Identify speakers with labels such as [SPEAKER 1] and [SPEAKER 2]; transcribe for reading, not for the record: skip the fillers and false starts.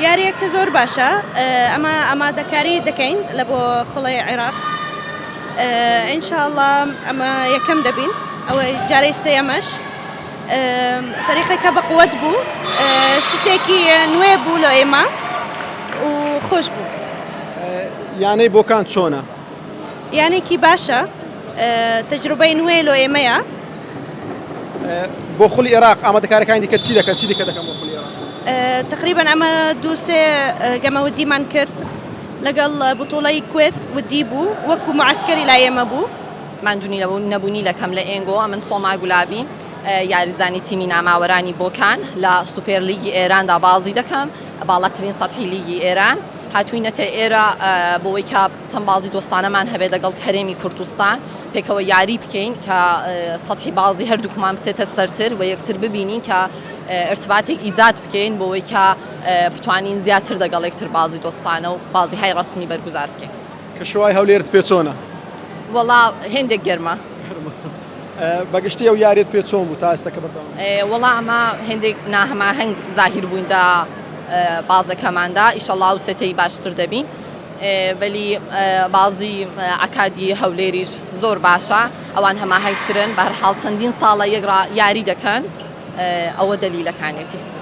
[SPEAKER 1] یاریەکە زۆر باشە، ئەمە ئامادەکاری دەکەین لە بۆ خوڵی عێراق، ئینشاءاللە ئەمە یەکەم دەبین، ئەوە جارەی سێیەمەش. فەریقەکە بەقوەت بوو، شتێکی نوێ بوو لە ئێمە و خۆش بوو.
[SPEAKER 2] یانەی بۆکان چۆنە؟
[SPEAKER 1] یانێکی باشە، تەجروبەی نوێ لۆ ئێمەیە.
[SPEAKER 2] بۆ خولی عێراق ئامادەکارەکانی دیکە چی دەکەن؟ چی دیکە دەکەن بۆ خولی عێراق؟
[SPEAKER 1] تقریبا ئەمە دوو سێ گەمە ودیمان کرد لەگەڵ بتوڵەی کوێت ودی بوو، وەکو معسکەری لای ئێمە بوو.
[SPEAKER 3] ماندوونی نەبوونی لەکەم لە ئێنگۆ، ئەمن سۆما گولابی، یاریزانی تیمی ناماوەرانی بۆکان لە سوپێر لیگی ئێراندا بازی دەکەم، باڵاترین سەتحی لیگی ئێران. هاتووینەتە ئێرە بۆوەی کە چەند بازی دۆستانەمان هەبێت لەگەڵ هەرێمی کوردستان، پێکەوە یاری بکەین کە سەتحی بازی هەردووکمان بچێتە سەرتر و یەکتر ببینین، کە ارتباتێک ئیجاد بکەین بۆوەی کە بتوانین زیاتر دەگەڵ یەکتر بازی دۆستانە و بازی های ڕەسمی بەرگوزار بکەین.
[SPEAKER 2] کەشوهەوای هەولێرت پێ چۆنە؟
[SPEAKER 3] وەڵا هێندێک گەرمە.
[SPEAKER 2] بەگشتی ئەو یاریت پێ چۆن بوو تا ئێستا کە بەردەوام؟
[SPEAKER 3] وەڵا ئەمە هێندێک ناهەماهەنگ زاهیر بووین دا بازەکەماندا، ئیشەڵا و سێتەی باشتر دەبین. بەلی بازی ئەکادی هەولێریش زۆر باشە، ئەوان هەماهەنگترن، بەهەرحاڵ چەندین ساڵە یەک یاری دەکەن، ئەوە دەلیلەکانێتی.